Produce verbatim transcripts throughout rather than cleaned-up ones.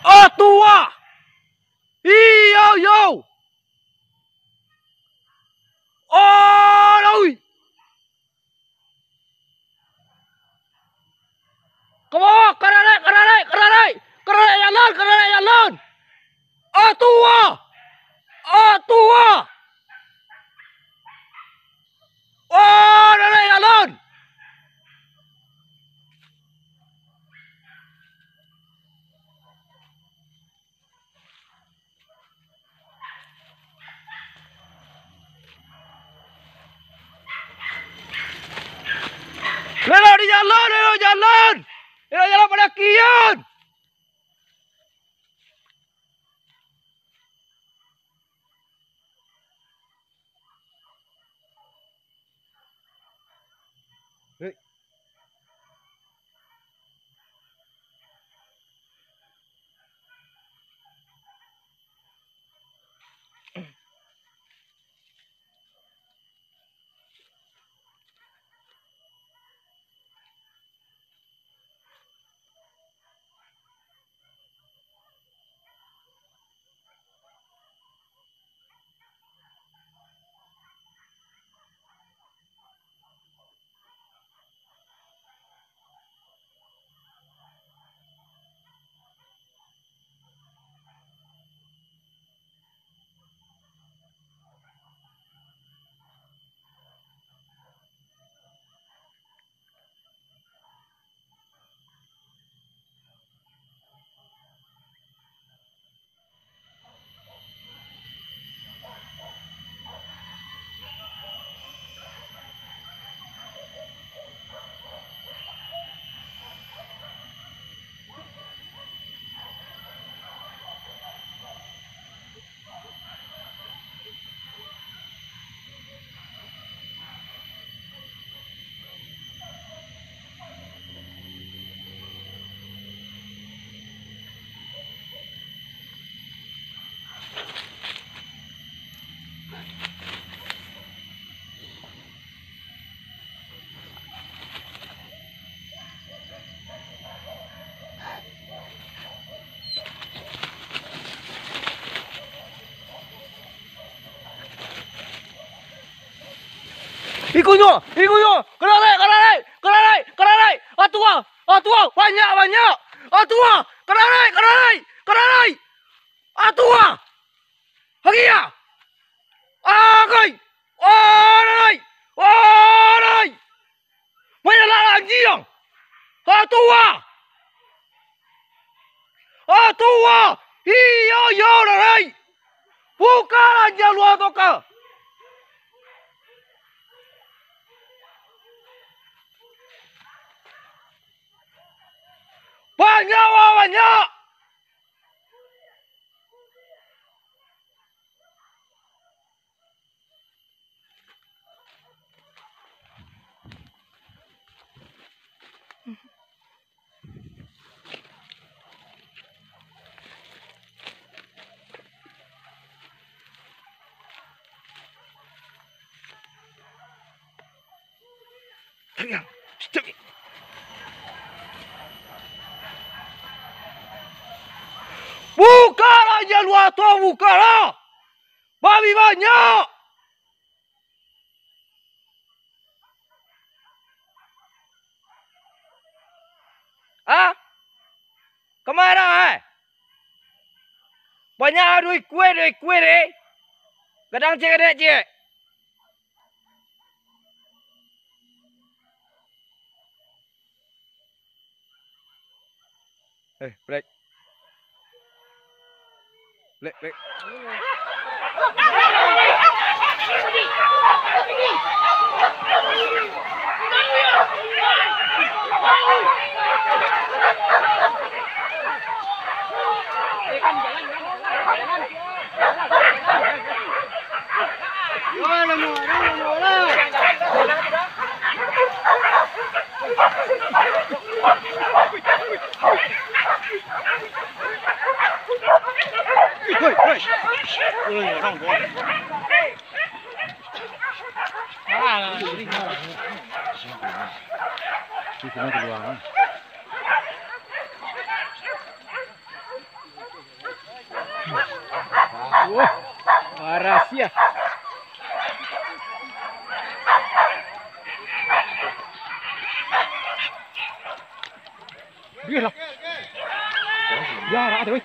Atua! Iyo, yo! Aloi! Ka bawah, ka rarek, ka rarek, ka rarek! Ka rarek jalan, ka rarek jalan! Atua! Atua! Oh, rarek jalan! Elok di jalan, elok jalan! Elok jalan padakian! Ikonyo, ikonyo, ka rarek, ka rarek, ka rarek, ka rarek, atua, atua, banyak, banyak, atua, ka rarek, ka rarek, ka rarek, atua, agia, agai, arai, arai. Manyalah anjiang! Atua! Atua! Iyo, iyo, Darai! Bukalah jalua tu ka! Banyak, Wak, banyak! Bukalah jalua tu, bukalah! Babi banyak! Ah? Kama, eh? Banyak duo ikua, duo ikua deh. Gadang ciek, gadang ciek. Eh, break. Break, break. Wah, parah sia. Bialah. Ya, ada weh.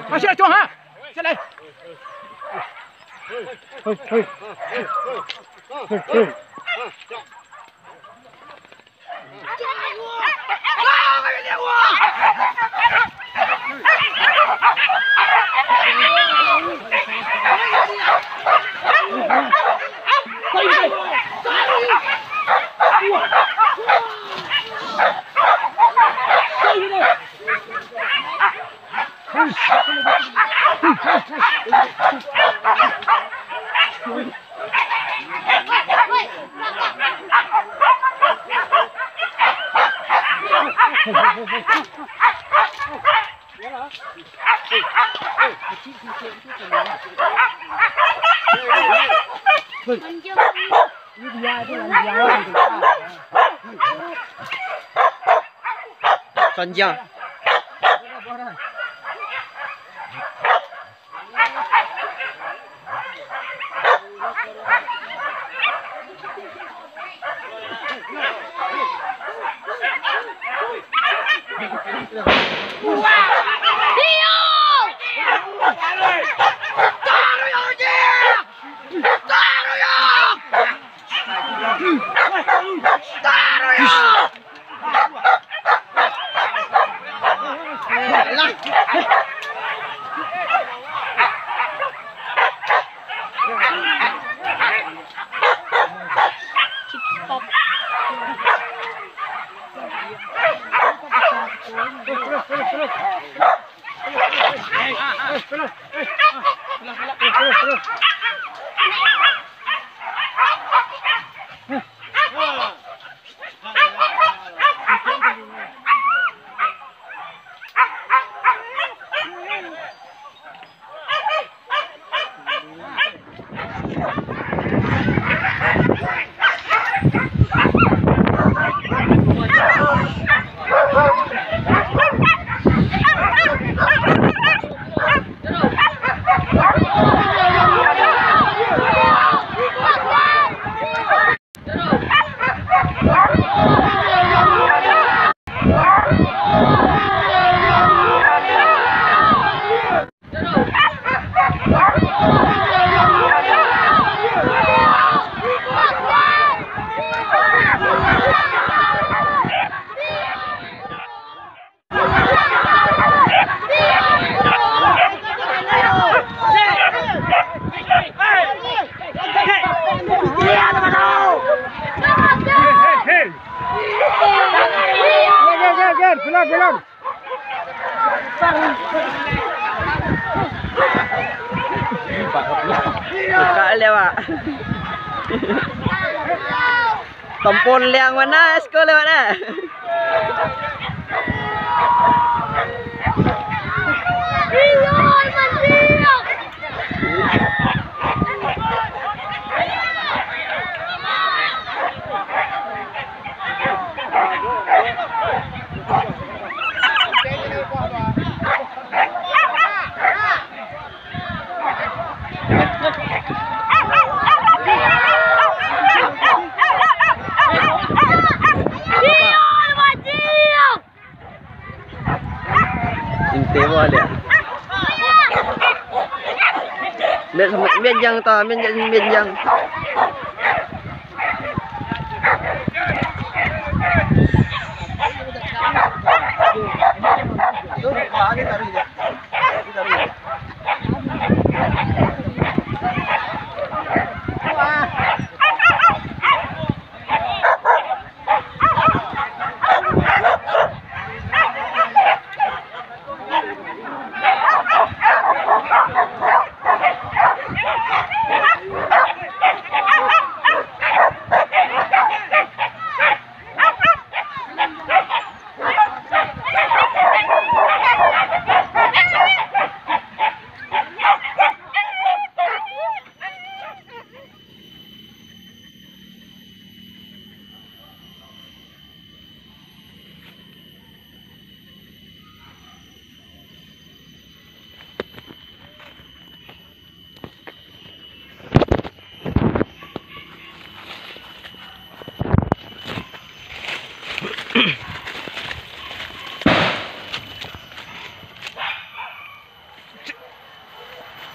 Masih ada, Cong, ha? Masih ada. Hei, hei. Hei, hei. Sanjang. Buka liau, Pak. Tompon liang mana, esko lewat, eh? Ambiak samo, ambiak jang ta, ambiak jang, ambiak jang.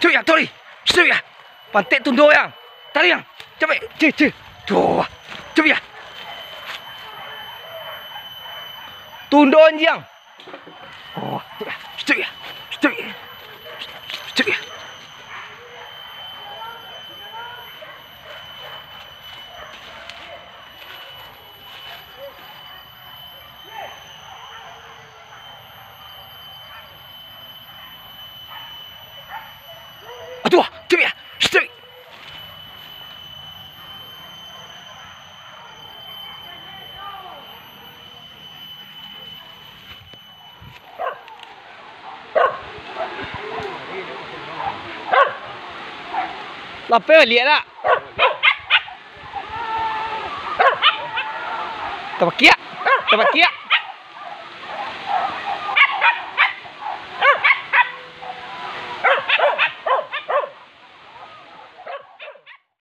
Cuy, ya, sorry. Cuy, ya. Pantek tundo, yang. Tali, yang. Capek. Cih, cih. Tuh. Cuy, ya. Tundo, anjiang. Oh, cuy, ya. Cuy, ya. Cuy, ya. Cuy, ya. Aduh, cuy, ya. Cuy. Lapeh baliak dak? Tapakiak, tapakiak.